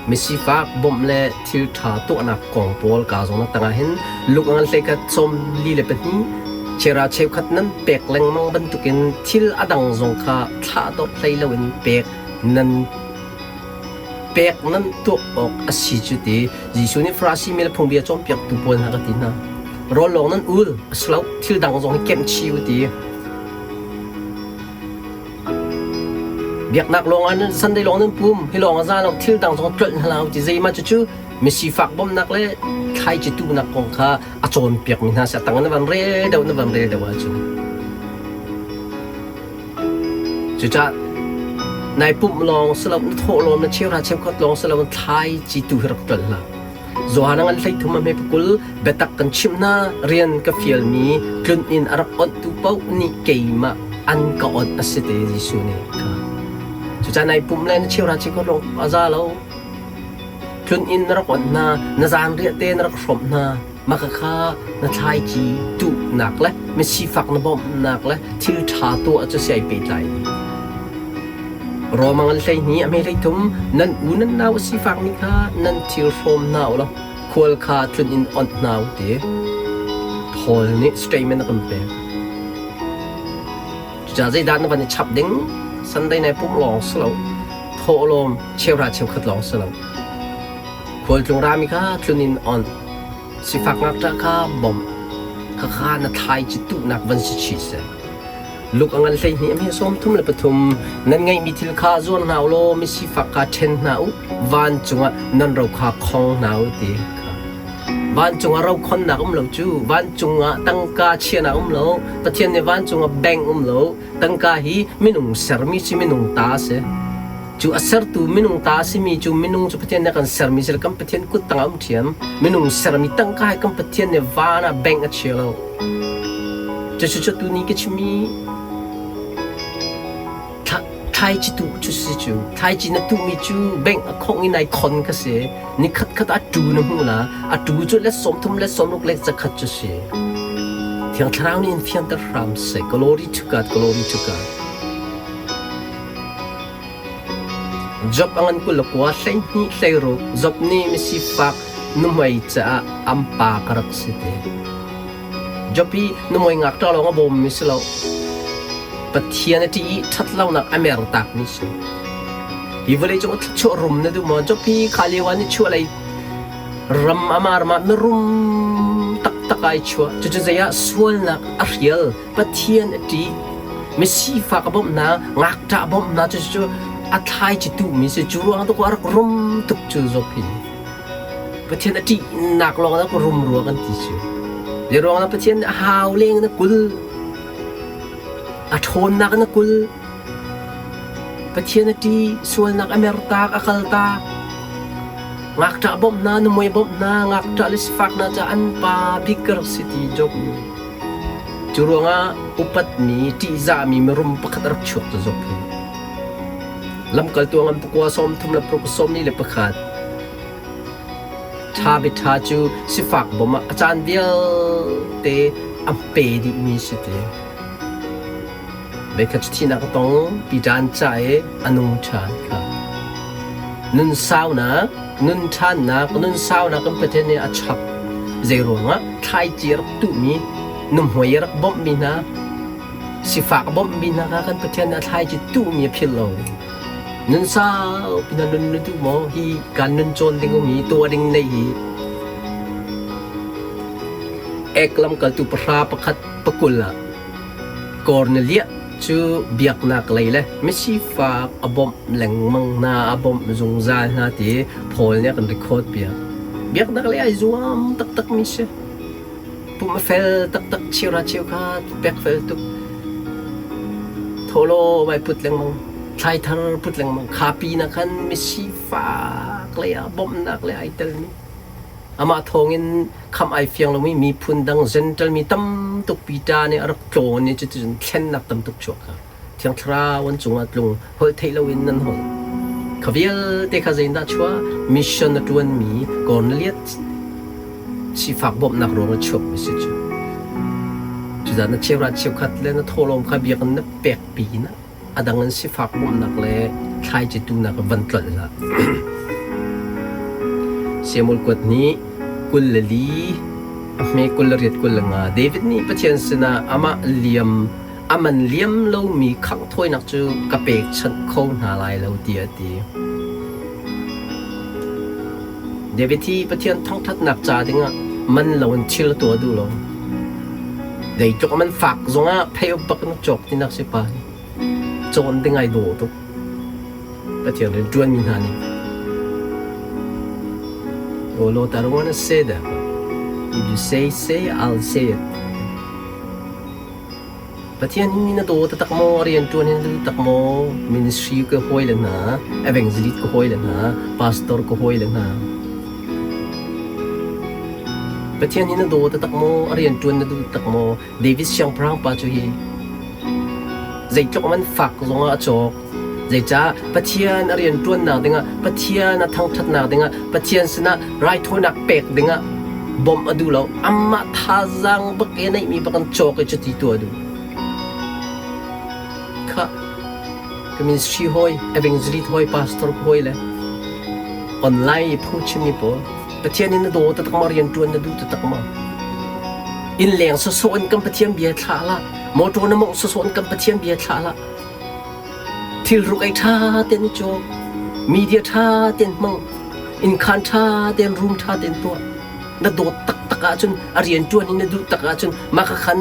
Misifak bawmh le thil ṭha tuahnak kong pawl kaa zong na tangah hin luk ngan hleikhat 42 chera cheukhat nan pek lengmang bantukin thil a dang zong kha thlahdorh hlei loin pek nan pek nan tuah awk a si cu ti Jesuh nih Farasi mi le phungbia cawnpiaktu pawl hna ka ti hna. Rawl lawng nan ul a si lo, thil dang zong hi kemh chih u ti. Biaknak lawng ah nan Sunday lawng nan pum, hi lawng a za lo, thil dang zong tlolh hna lo ti zeimah cucu misifak bawmhnak le thlaici tuhnak kong kha a cawnpiakmi hna si a tang na van rel deuh na van rel deuh ahcun. Cucaah nai pumh lawng si lo, na thawh lawng, na cheuhra cheukhat lawng si lo, thlaici tu hi rak tlolh hlah. Johan a ngan 13 a hme pakul biatak kan chimh hna rian ka fialmi tlun in a rak onhtu paoh nih keimah an ka onh a si te Jesuh nih kha. Cucaah nai pumh le na cheuhra cheukhat lawng a za lo. Tlun in na rak onh hna, na zanriah te na rak hrawmh hna. Mah kha na thlaici tuhnak le misifak na bawmhnak le thil ṭha tuah cu si ai pehtlai. Rom ngan 12 a hme 13 nan u nan nau a sifakmi kha nan thil hrawm hna u law khual kha tlun in onh hna u ti Paul nih statement a kan pek. Cucaah zeidah na van i chap ding? Sunday nai pumh lawng si lo, thawhlawm cheuhra cheukhat lawng si lo. Khualtlung rami kha tlun in onh, sifak ngakṭah kha bawmh, khakha na thlaici tuhnak van si chih seh. Luk a ngan 12 a hme 33 nan ngeihmi thil kha zuar hna u law misifak kha ṭhen hna u, vancung ah nan ro kha khong hna u ti kha. Vancung ah ro khonnak um lo cu, vancung ah tangka chianak um lo, Pathian nih vancung ah bank um lo, tangka hi minung sermi si minung ta a si. Cu a sertu minung ta a simi cu minung cu Pathian nih a kan sermi si kan Pathian kut tangah um ṭhiam. Minung sermi tangka hi kan Pathian nih van ah bank a chia lo. Cucu cu tuni ka chimmi thlaici tuh cu si cu. Thlaici na tuhmi cu bank a khongh in ai khon ka si. Nikhat khat a tu na hmuh la. A tu cu let 30 let 60 let 100 cu si. Thiang Thlarau nih in fianter hram seh. Glory to God, glory to God. Job a ngan 29 12 16 Job nih misifak nuhmei caah an pa ka rak si te. Job hi nuhmei ngakṭah lawng a bawmmi si lo. Pathian a ṭih i ṭhatlonak a mertakmi si. Hi vawleicung a thluachuah rum na duh maw? Job hi kha lio ah nichuah lei ram ama ram ah mirum taktak ai chuah. Cucu zei ah sualnak a hrial. Pathian a ṭih. Misifak a bawmh hna, ngakṭah a bawmh hna, cucu a thlaici tuhmi si. Cu ruang ah a rak rum tuk cu Job hi. Pathian a ṭihnak lawng ah rum rua kan ti cu. Zei ruang ah Pathian nih a hau leng in a kul, a ṭhawnnak in a kul. Pathian a ṭih, sualnak a mertak, a kaltak. Ngakṭah bawmh hna, nuhmei bawmh hna, ngakṭah le sifak hna caah an pa bik ka rak si ti Job nih. Cu ruangah upatmi, ṭihzahmi mirum pakhat a rak chuak cu Job hi. Lamkaltu a ngan pakua 36 41 Ṭha biaṭha cu sifak bawm ah a caan vialte a pe dihmi si ti. Voikhat cu thihnak a tong, Peter an cah i a nung ṭhan kha. Nun saunak, nun ṭhannak, nun saunak kan Pathian nih a chap. Zeiruangah thlaici a rak tuhmi, nuhmei a rak bawmhmi hna, sifak a bawmhmi hna kha kan Pathian nih a thlaici tuhmi a philh lo. Nun saupi na nun na duh maw? Hi kan nun cawn ding um hi tuah ding nei hi. Ek lamkaltu pahra pakhat pakul ah Korneliah cu biaknak lei le misifak a bawmh lengmang hna, a bawmh zungzal hna ti Paul nih a kan record piak. Biaknak lei ai zuam taktakmi si. Pum a fel taktak, cheuhra cheukha pek fel tuk. Thawhlaw vai put lengmang, thlai thar put lengmang. Kha pin ah khan misifak lei ah bawmhnak lei ai telmi. Amah thawngin khamh ai fiang lomi miphun dang Gentile mi tam tuk Peter nih a rak tlawn i cuticun thlennak tam tuk chuak kha Thiang Thlarau an cungah tlung holh theih loin nan holh. Kha vialte kha zeitindah chuah? Mission a ṭuanmi Cornelius sifak bawmhnak ruang a chuakmi si cu. Cucaah na cheuhra cheukhat le na thawhlawm kha biakinn na pek pinah a dang in sifak bawmhnak le thlaici tuhnak van tlolh hlah. Samuel kuat nih 24 a hme 28 25 David nih Pathian sinah amah liam a man liam lomi khangh thawinak cu ka pekchanh kho hna lai lo tiah a ti. David hi Pathian thangṭhatnak ca dingah man loin thil a tuah duh lo. Zeitluk a man fak zongah phei bak in cawk tinak si pa nih cawn ding ai dawh tuk. Pathian rian ṭuanmi hna nih Oh Lord, I don't want to say that. If you say, say, I'll say it. Pathian hi na daw taktak maw? Rian ṭuan hi na duh tak maw? Ministry ka hawi le hna, evangelist ka hawi le hna, pastor ka hawi le hna. Pathian hi na daw taktak maw? A rian ṭuan na duh tak maw? David siangpahrang pa cu hi zeitluk man fak zongah a cawk. Zeicah Pathian a rian ṭuannak dingah, Pathian a thangṭhatnak dingah, Pathian sinah raithawinak pek dingah bawmh a duh lo. Amah thazaang bak i a neihmi bak in cawk i cuti tuah a duh. Khah, ka ministry hawi, evangelist hawi, pastor hawi le online i phungchimmi pawl Pathian in na daw taktak ma rian ṭuan na duh taktak ma? Inn leng sawsawh in kan Pathian bia thlah hlah. Motor na mawngh sawsawh in kan Pathian bia thlah hlah. Thilruk ei ṭha tein i cawk, media ṭha tein hmang, innkhaan ṭha tein room ṭha tein tuah. Na dawt taktak ahcun a rian ṭuan hi na duh tak ahcun mah kha khan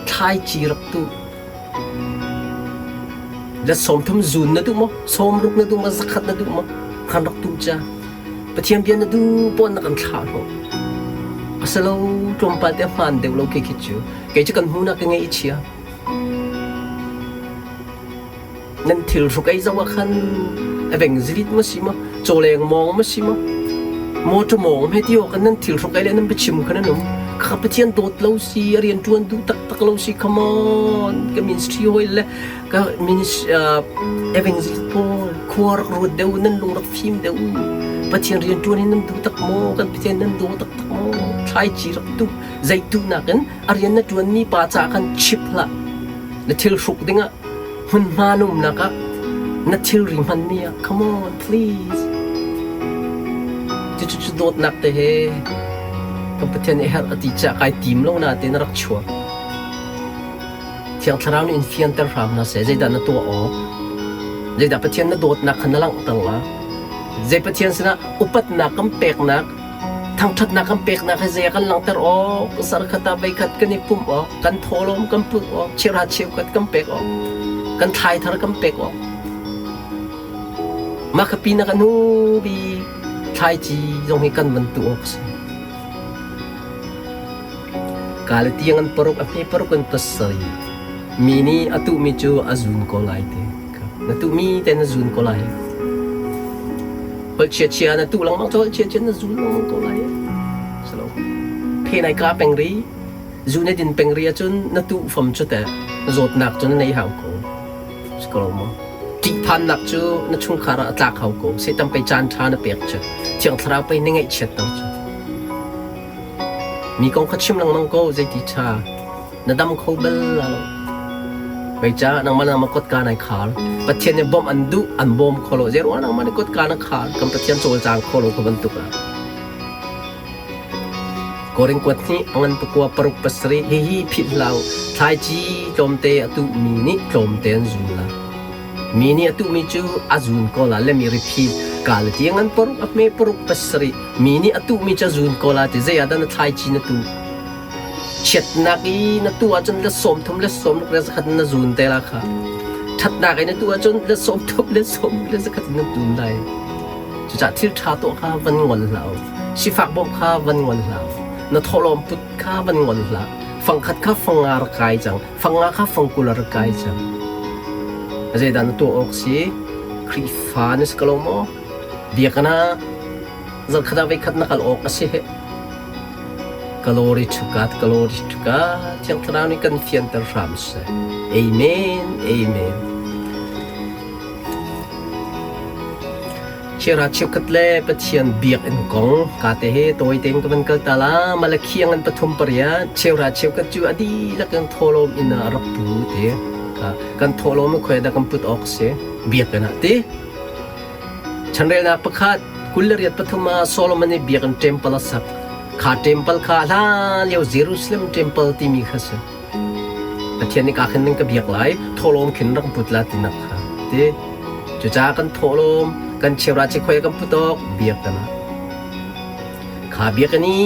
thlaici rak tuh. La 30 zun na duh maw? 60 na duh maw? 100 na duh maw? Khan rak tuh ca. Pathian bia na duh pawn na kan thlah hnawh. Asalo tlawmpal te hmaan deuh lo khi khi cu. Kei cu kan hmunak ka ngei i chia. Nan thil hruk ei zoh ah khan evangelist maw si maw, cawleng mawng maw si maw, motor mawng he ti awk in nan thil hruk ei le nan biachim khan an um. Kha Pathian dawt lo si, a rian ṭuan duh taktak lo si, come on, ka ministry hawi le ka ministry, uh, evangelist pawl khua rak ruat deuh, nan lung rak fim deuh. Pathian rian ṭuan hi nan duh tak maw? Kan Pathian nan daw taktak maw? Thlaici rak tuh, zeitu nakin a rian na ṭuanmi pa caah khan chip hlah. Na thil hruk dingah hmunhma na umnak ah na thilri hmanmi ah come on please. Cucu cu dawtnak te he kan Pathian nih herh a ti caah kai tim lo natein a rak chuak. Thiang Thlarau nih in fianter hram hna seh. Zeidah na tuah awk? Zeidah Pathian na dawtnak kha na langhter la? Zei Pathian sinah upatnak kan peknak Thangṭhatnak kan peknak hi zei ah kan langhter awk, zarkhat ah voikhat kan i pumh awk, kan thawhlawm kan put awk, cheuhra cheukhat kan pek awk, kan thlaithar kan pek awk. Mah ka pinah kan hnu bik thlaici zong hi kan van tuh awk a si. Ka le tiang an paruk a hme paruk an pasarih. Mi nih a tuhmi cu a zun ko lai te. Na tuhmi te na zun ko lai. Holh chiachia na tuh lengmang cu holh chiachia na zul lengmang ko lai. Silo. Phe nai ka peng ri, zu na din peng ri ahcun na tuh fom cu teh zawtnak cu na nei hau ko. Si ko lo maw? Ṭihphannak cu na chungkhar ah a tlak hau ko. Satan pei caan ṭha na pek cu. Thiang Thlarau pei na ngaihchiatter cu. Mi kong kha chim lengmang ko, zeiti ṭha. Na dam kho bal la lo. Zeicah nangmah nangmah kotka nai khar. Pathian nih bawmh an duh, an bawm kho lo. Zeiruang nangmah nih kotka na khar? Kan Pathian cawlcang kho lo kha bantuk ah. Korin kuat hnih ngan pakua paruk pasarih hihi philh hlah u. Thlaici tlawmte a tuhmi nih tlawmte an zun la. Mi nih a tuhmi cu a zun ko la. Let me repeat. Ka le ti ngan paruk a hme paruk pasarih. Mi nih a tuhmi cu a zun ko la ti zei ah dah na thlaici na tuh? Chiatnak i na tuh ahcun let 30 let 60 le zakhat in na zun te la kha. Ṭhatnak i na tuh ahcun let 30 let 60 le zakhat in na tun lai. Cucaah thil ṭha tuah kha van ngol hlah u. Sifak bawmh kha van ngol hlah u. Na thawhlawm put kha van ngol hlah. Fangkhat kha fanga rak kai cang. Fanga kha fangkul rak kai cang. Zeidah na tuah awk si? Khrihfa na si ko lo maw? Biakinn ah zarkhat ah voikhat na kal awk a si heh. Glory to God, glory to God. Thiang Thlarau nih kan fianter hram seh. Amen, amen. Chiara cheukhat le Pathian biakinn kong ka te he tawi tein ka van kal ta la Malakhi an pathum pariat cheura cheukhat cu a dihlak in thawlawm in a rak pu te kan thawlawm khoi da kan put awk si biakinn ah ti Chanrelnak pakhat. 28 ah Solomon nih biakinn temple a sak. Kha temple kha hlan lio Jerusalem temple timi kha si. Pathian nih ka khin ning ka biak lai, thawhlawm khin rak put la tinak kha ti. Cucaah kan thawhlawm, kan cheuhra chikhoi kan put awk biak kana. Kha biakinn i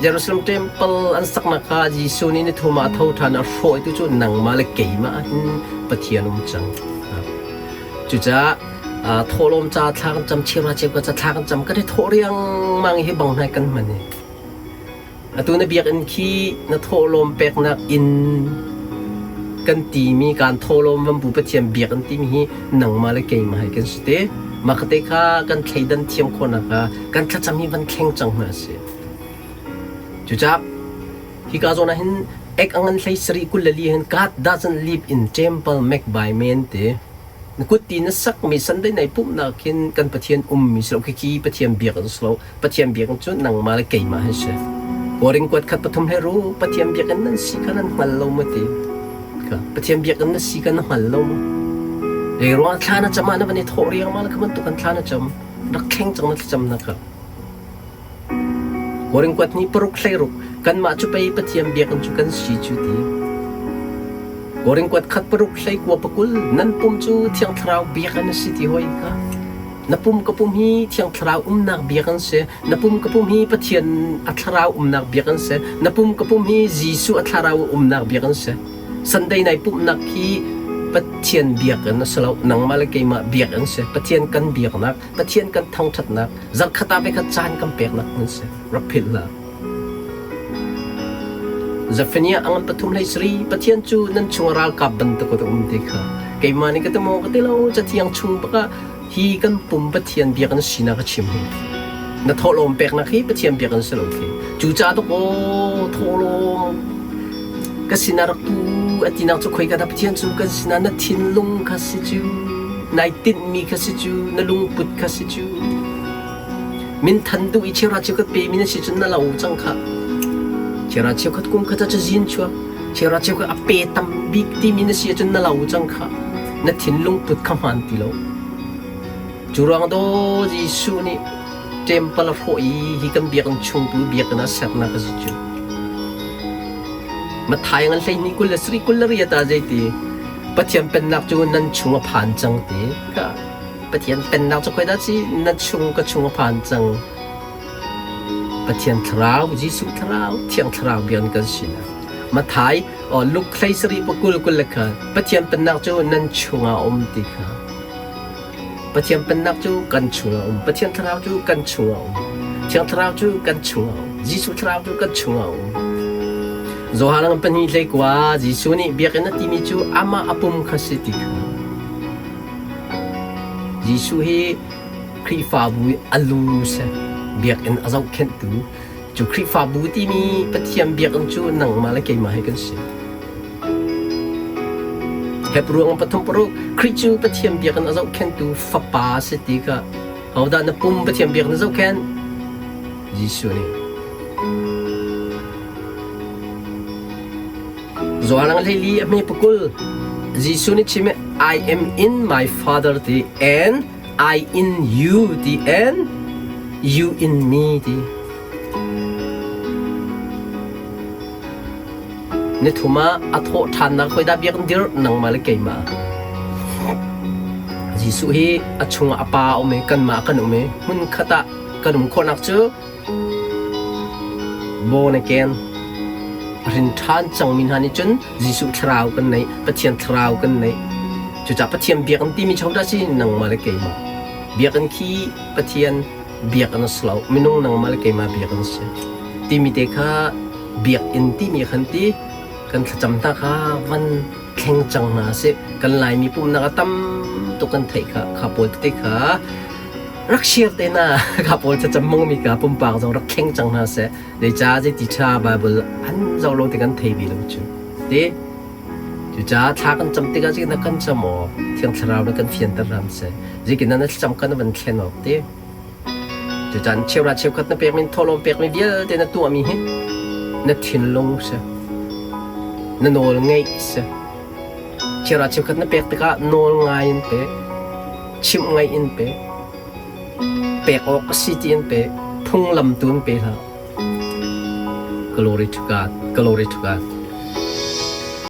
Jerusalem temple an saknak kha Jesuh nih ni thum ah a tho ṭhan a hrawhtu cu nangmah le keimah ah hin Pathian um cang. Cucaah thawhlawm ca thla kan cam, cheuhra cheukhat ca thla kan cam, kan i thawh riangmang hi bang hnai kan hman i. Atu na biakinn khi na thawhlawm peknak inn kan timi kaan thawhlawm van bu Pathian biakinn timi hi nangmah le keimah hi kan si te. Mah te kha kan thleidan thiam khawhnak kha kan thlacam hi van thleng cang hna sih. Cucaah hika zawn ah hin ek a ngan hlei sarih 24 hin God doesn't live in temple make by men te. Na kut ti na sakmi Sunday nai pumhnak hin kan Pathian ummi si lo khi Pathian biak an si lo. Pathian biak cu nangmah le keimah hi si. Korin kuat khat pathum he ru Pathian biakinn nan si kha nan hngal lo maw ti. Ka Pathian biakinn na si kha na hngal lo maw? Lei ruang thla na cam ah na van i thawh riangmang le kha bantuk kan thla na cam. Rak thleng cang na thlacam na kha. Korin kuat nih paruk hleiruk kanmah cu pei Pathian biakinn cu kan si cu ti. Korin kuat khat paruk hlei kua pakul nan pum cu Thiang Thlarau biakinn a si ti hoi kha. Na pum ka pum hi Thiang Thlarau umnak biak an si. Na pum ka pum hi Pathian a thlarau umnak biak an si. Na pum ka pum hi Jesuh a thlarau umnak biak an si. Sunday nai pumhnak hi Pathian biakinn a si lo. Nangmah le keimah biak an si. Pathian kan biaknak, Pathian kan thangṭhatnak, zarhkhat ah voikhat caan kan peknak hmun si. Rak philh hlah. Zephaniah a ngan pathum hlei sari Pathian cu nan chung ralkap bantuk a um ti kha keimah nih ka ti maw ka ti lo cathiang chung bakah hi kan pum Pathian biakinn sinak a chim hi. Na thawhlawm peknak hi Pathian biakinn si lo khi. Cucaah tuk aw thawhlawm ka sinah rak tu a tinak cu khoika dah Pathian cu kan sinah na thinlung kha si cu nai tinhmi kha si cu na lungput kha si cu minthan duh i cheuhra cheukhat pemi na si cun na lo cang kha cheuhra cheukhat kum khat ah cazin chuak cheuhra cheukhat a pe tam bik timi na si ahcun na lo cang kha na thinlung put kha hmaan ti lo cu ruang do Jesuh nih temple a hrawh i hi kan biakinn chung tu biakinn ah sernak a si cu Matthai ngan 12 27 28 ah zeiti Pathian pennak cu nan chung a phan cang ti ka Pathian pennak cu khoi dah si na chung ka chung a phan cang Pathian thlarau Jesuh thlarau Thiang thlarau bian kan si na Mathai o Luke hlei sarih pakul kul le kha Pathian pennak cu nan chungah a um ti kha Pathian pennak cu kan chungah a um Pathian thlarau cu kan chungah a um Thiang thlarau cu kan chungah a um Jesuh thlarau cu kan chungah a um Johan ang pahnih hlei kua Jesuh nih biakinn a timi cu amah a pum kha si ti kha Jesuh hi Khrihfabu i a lu si biakinn a zohkhenhtu cu Khrihfabu timi Pathian biakinn cu nangmah le keimah hi kan si. Hebru ang pathum paruk Khrih cu Pathian biakinn a zohkhenhtu fapa a si ti kha hodah na pum Pathian biakinn a zohkhenh? Jesuh nih. Zualang hleili a hme pakul Jesuh nih chim I am in my father ti and I in you ti and you in me ti. Ni thum ah a thawh ṭhannak khoi dah biakinn dir nangmah le keimah. Jesuh hi a chungah a pa a um i kanmah kan um i hmun khat ah kan um khawhnak cu Born again a hrin ṭhan cangmi hna nih cun Jesuh thlarau kan neih, Pathian thlarau kan neih. Cucaah Pathian biakinn timi cu hodah si? Nangmah le keimah. Biakinn khi Pathian biakinn a si lo. Minung nangmah le keimah biakinn a si. Timi te kha biakinn timi khan ti kan thlacam hna kha van thleng cang hna sih. Kan Laimi pumhnak a tam tuk kan theih kha kha pawl tete kha rak share te na ka pawl thlacam mangmi ka pumpak zong rak thleng cang hna seh zeica zeiti tha Bible an zoh lo ti kan thei ve lo cu ti cucaah thla kan cam tikah zeitin kan cam awk Thiang Thlarau nih kan fianter hram seh zeitin na thlacam kan van thlen awk ti cucaan cheuhra cheukhat na pekmi thawhlawm pekmi vialte na tuahmi hi na thinlung si na nawl ngeih si cheuhra cheukhat na pek tikah nawl ngai in pe chimh ngaih in pe. Pek awk a si ti an pe. Phunglam tu an pe hlah. Glory to God. Glory to God.